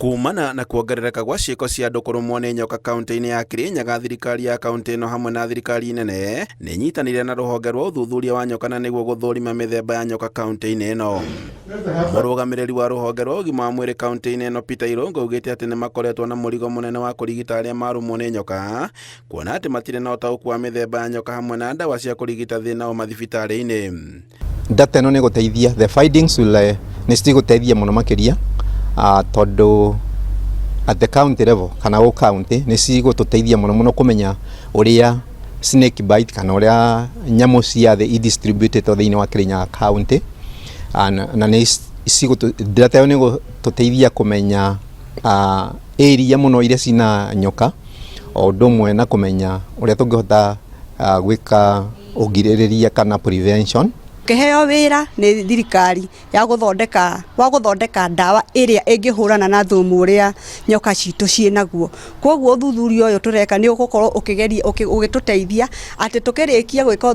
Kumana na kuongerereka gwa ciĩko cia andũ kũrũmwo nĩ nyoka kaunti-inĩ ya Kirinyaga, thirikari ya kaunti ĩno hamwe na thirikari nene nĩ inyitanĩire na rũhonge rwa ũthuthuria wa nyoka na nĩguo gũthũrima mĩthemba ya nyoka kaunti-inĩ ĩno. Mũrũgamĩrĩri wa rũhonge rwa ũgima wa mwĩrĩ kaunti-inĩ ĩno Peter Irũngũ augĩte atĩ nĩ makoretwo na mũrigo mũnene wa kũrigita arĩa marũmwo nĩ nyoka, kuona atĩ matirĩ na ũtaũku wa mĩthemba ya nyoka hamwe na ndawa cia kũrigita thĩna ũyũ mathibitarĩ-inĩ. Data ĩno nĩ ĩgũteithia, the findings will, nĩ cigũteithia mũno makĩria tondũ at the county level kana o county nĩ cigũtũteithia mũno mũno kũmenya ũrĩa snake bite kana ũrĩa nyamũ cia thĩ i distributed thĩinĩ wa Kirinyaga county na nĩ cigũtũ, data ĩyo nĩ ĩgũtũteithia kũmenya area mũno iria cina nyoka o ũndũ ũmwe na kũmenya ũrĩa tũngĩhota gwĩka ũgirĩrĩria kana prevention. Ngĩheo wĩra nĩ thirikari ya gũthondeka wa gũthondeka ndawa ĩrĩa ĩngĩhũrana na thumu ũrĩa nyoka citũ ciĩ naguo. Koguo ũthuthuria ũyũ tũreka nĩ ũgũkorwo ũkĩgeria ũgĩtũteithia atĩ tũkĩrĩkia gwĩka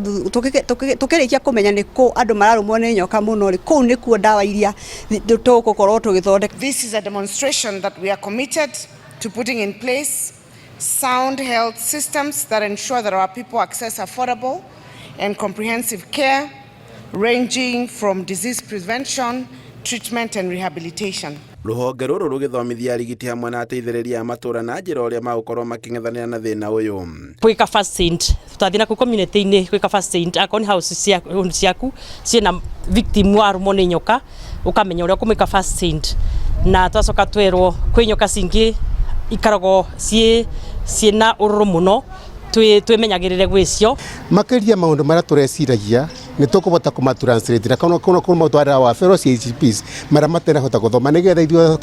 tũkĩrĩkia kũmenya nĩ kũ andũ mararũmwo nĩ nyoka mũno rĩ, kũu nĩkuo ndawa iria tũgũkorwo tũgĩthondeka. This is a demonstration that we are committed to putting in place sound health systems that ensure that our people access affordable and comprehensive care ranging from disease prevention, treatment and rehabilitation. Rũhonge rũrũ rũgĩthomithia arigiti hamwe na ateithĩrĩria a matũra na njĩra ũrĩa magũkorwo makĩng'ethanĩra na thĩna ũyũ. Gwĩka first aid, twathiĩ nakuo community-inĩ gwĩka first aid, akorwo nĩ house ciaku ciĩna victim warũmwo nĩ nyoka, ũkamenya ũrĩa ũkũmĩka first aid. Na twacoka twerwo kwĩ nyoka cingĩ ikoragwo ciĩna ũrũrũ mũno, twĩmenyagĩrĩre gwĩcio. Makĩria maũndũ marĩa tũreciragia nĩ tũkũhota kũmatranslate na kũmatwarĩra wa fellow CHPs marĩa matarahota gũthoma, nĩgetha ithuĩ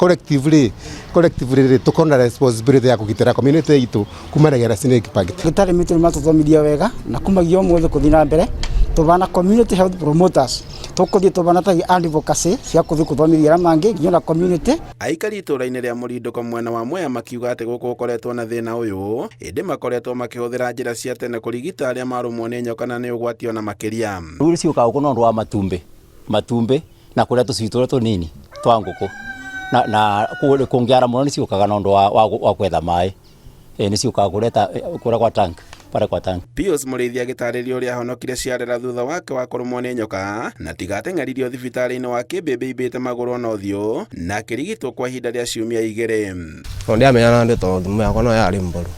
collectively rĩ tũkorwo na responsibility ya kũgitĩra community itũ kumanagia na snake bite. Ndagĩtarĩ mitũ nĩ matũthomithia wega na kumagia ũmũthĩ kũthiĩ na mbere tũbana community health promoters, tũkũthiĩ tũbana ta advocacy cia kũthiĩ kũthomithia arĩa mangĩ nginya na community. Aikari itũra-inĩ rĩa Mũrindũko mwena wa Mwea makiuga atĩ gũkũ gũkoretwo na thĩna ũyũ, ĩndĩ makoretwo makĩhũthĩra njĩra cia tene kũrigita arĩa marũmwo nĩ nyoka na nĩ ũgwati ona makĩria. Rĩu ciũkaga gũkũ na ũndũ wa matumbĩ na kũrĩa tũcui tũrĩa tũnini twa ngũkũ na kũngĩara mũno nĩ ciũkaga na ũndũ wa gwetha maĩ, nĩ ciũkaga kũrĩa kwa tank, pale kwa tank. Pius Mũrĩithi agĩtarĩria ũrĩa ahonokire ciarera thutha wake wa kũrũmwo nĩ nyoka na tiga ateng'eririo thibitarĩ-inĩ wa Kĩmbĩmbĩ imbĩte magũrũ ona ũthiũ na akĩrigitwo kwa ihinda rĩa ciumia 2. No ndiamenya na ndĩ tondũ thimũ yakwa no yarĩ mboru.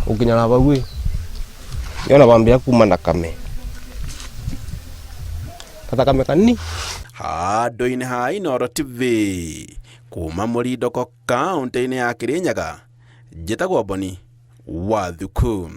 Gũkinya na bau ĩ, nĩona bambia kuma thakame. Gathakame kanini. Handũ-inĩ ha Inooro TV kuma Mũrindũko kaunti-inĩ ya Kirinyaga, njĩtagwo Boni wa Thuku.